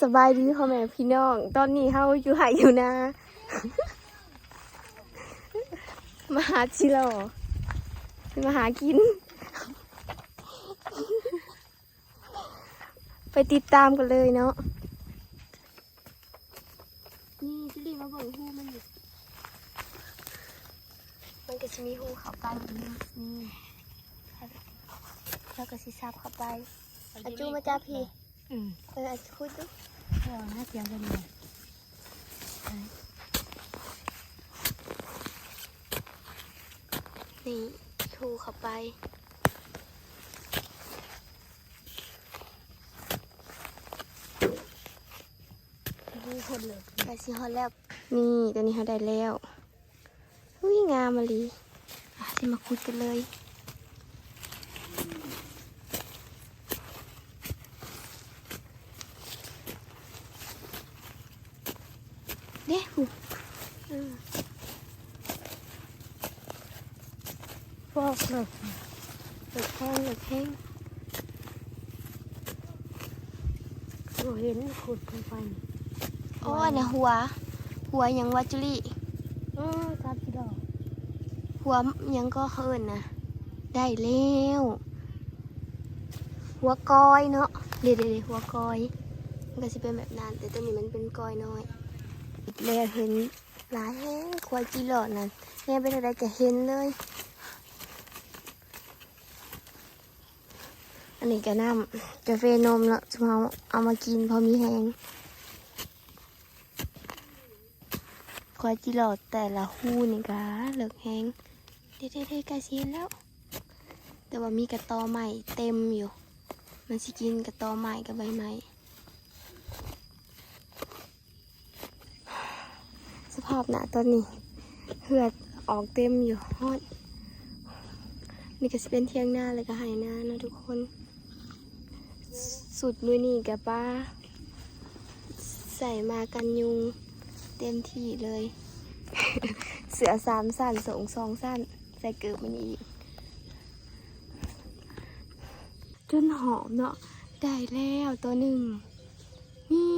ສະບາຍດີພໍ່ແມ່ພີ່ນ້ອງ ຕອນນີ້ເຮົາຢູ່ໄຮ່ຢູ່ນາ ມາຫາຈິຫຼໍ່ ມາຫາກິນ ໄປຕິດຕາມກັນເລີຍເນາະ. ນີ້ ຈຸລີ ມາເບິ່ງຮູມັນນີ້ ມັນກໍຊິມີຮູເຂົ້າໄປນີ້ ນີ້ ແລ້ວກໍຊິສັບເຂົ້າໄປ. ອາ ຈູ ມາຈັບພີ້ ອືມ ເອີ ອາ ຂຸດດູ ເອົາໜ້າສຽງກັນນີ້ ນີ້ ຮູເຂົ້າໄປ. ໃກ້ຊິຮອດແລ້ວ ນີ້ ຕອນນີ້ເຮົາໄດ້ແລ້ວ. ອຸ້ຍ ງາມອີ່ຫຼີ ອ່ະ ຊິມາຂຸດກັນເລີຍ. ເດ້ ຜູ້ ເອີ ພວກເລິກ ເລິກແຮງ ເລິກແຮງ ບໍ່ເຫັນ ຂຸດລົງໄປ. ອໍ ອັນນະ ຫົວ ຫົວຫຍັງວະ ຈຸລີ? ເອີ ສາມກິໂລ ຫົວຫຍັງກໍເຂົາເອີ້ນນະ? ໄດ້ແລ້ວ ຫົວກອຍເນາະ ເດ້ໆໆ ຫົວກອຍ ມັນກໍຊິເປັນແບບນັ້ນ ແຕ່ຕົວນີ້ມັນເປັນກອຍນ້ອຍ. ແລ້ວເຫັນຫຼາຍແຮງ ຄວາຍຈີຫຼອດນັ້ນ ແນມໄປທາງໃດກໍເຫັນເລີຍ. ອັນນີ້ກໍນ້ຳກາເຟນົມເນາະ ຊຸມເຮົາເອົາມາກິນພໍມີແຮງ. ຄວາຍຈີຫຼອດແຕ່ລະຮູນີ້ກະເລິກແຮງ. ເດ້ໆໆ ໃກ້ຊິເຫັນແລ້ວ ແຕ່ວ່າມີກະຕໍໄມ້ເຕັມຢູ່ ມັນຊິກິນກະຕໍໄມ້ກັບໃບໄມ້. ສະພາບໜ້າຕອນນີ້ ເຫື່ອອອກເຕັມຢູ່ ຮ້ອນ. ນີ້ກໍຊິເປັນຖຽງນາ ແລ້ວກໍໄຮ່ນາເນາະທຸກຄົນ. ຊຸດມື້ນີ້ກໍປາ ໃສ່ມາກັນຍຸງເຕັມທີ່ເລີຍ ເສື້ອສາມຊັ້ນ ໂສ້ງສອງຊັ້ນ ໃສ່ເກີບມານີ້ອີກ ຈົນຫອມເນາະ. ໄດ້ແລ້ວຕົວໜຶ່ງ ນີ້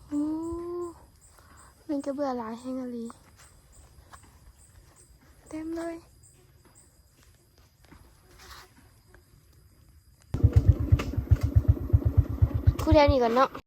ໂອ້ ແມ່ນກະເບື່ອຫຼາຍແຮງອີ່ຫຼີ ເຕັມເລີຍ. ຂຸດແຖວນີ້ກ່ອນເນາະ.